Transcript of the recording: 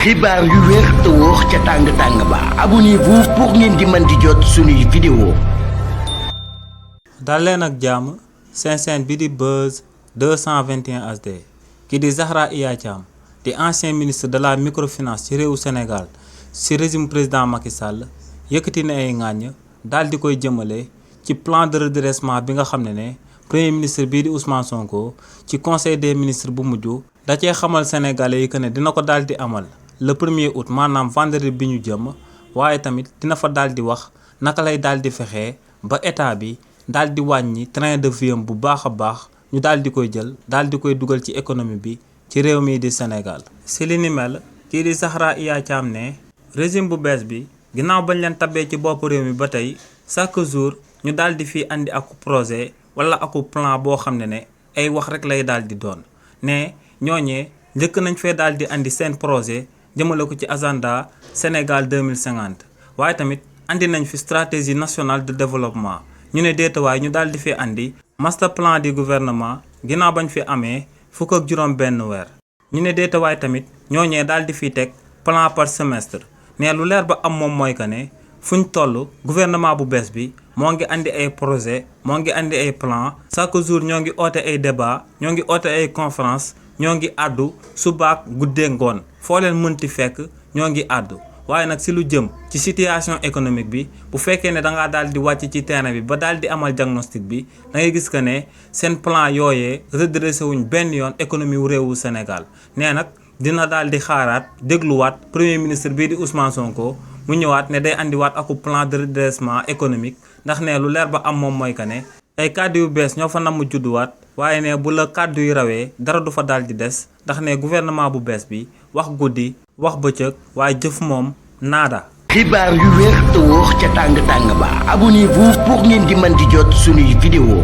xibaar yu wér te wóor ca tàng ba abonnez-vous pour ngeen di mën di jot suñuy vidéo. dal leen ak jàmm seen chaîne bi di Buzz 221 HD ki di Zahra Iyane Thiam di ancien ministre de la microfinance ci réewu Sénégal ci régime président Macky Sall yëkkati na ay ŋàññ daal di koy jëmale ci plan de redressement bi nga xam ne premier ministre bii di Ousmane Sonko ci conseil des ministres bu mujj da cee xamal sénégalais yi que ne dina ko daal di amal le 1er août maanaam vendredi bi ñu jëm waaye tamit dina fa daal di wax naka lay daal di fexee ba état bi daal di wàññi train de vie bu baax a baax ñu daal di koy jël daal di koy dugal ci économie bi ci réew mi di Sénégal. si li ni mel kii di Zahra Iyane Thiam ne régime bu bees bi ginnaaw bañ leen tabee ci bopp réew mi ba tey chaque jour ñu daal di fi andi aku projet wala aku plan boo xam ne ay wax rek lay daal di doon ne ñooñee njëkk nañ fee daal di andi seen projet jëmale ko ci agenda Sénégal 2050 waaye tamit andi nañ fi stratégie nationale de développement ñu ne déetawaay ñu daal di fi andi master plan du gouvernement ginnaaw bañ fi amee fukk ak juróom benn weer ñu ne déetawaay tamit ñooñee daal di fi teg plan par semestre mais lu leer ba am moom mooy que ne fuñ toll gouvernement bu bees bi moo ngi andi ay projet moo ngi andi ay plan chaque jour ñoo ngi oote ay débat ñoo ngi oote ay conférence ñoo ngi àddu subaak guddee ngoon foo leen mënti fekk ñoo ngi àddu waaye nag si lu jëm ci situation économique bi bu fekkee ne da ngaa daal di wàcc ci terrain bi ba daal di amal diagnostic bi da ngay gis que ne seen plan yooyee redressé wuñ benn yoon économie wu réewu Sénégal nee nag dina daal di xaaraat dégluwaat premier ministre bii di Ousmane Sonko mu ñëwaat ne day andiwaat aku plan de redressement économique ndax ne lu leer ba am moom mooy que ne ay kàddu yu bees ñoo fa namm judduwaat waaye ne bu la kàddu yu rawee dara du fa daal di des ndax ne gouvernement bu bees bi wax guddi wax bëccëg waaye jëf moom naada. xibaar yu wér te wóor ca tàng ba abonnez-vous pour ngeen di mën di jot suñuy vidéo.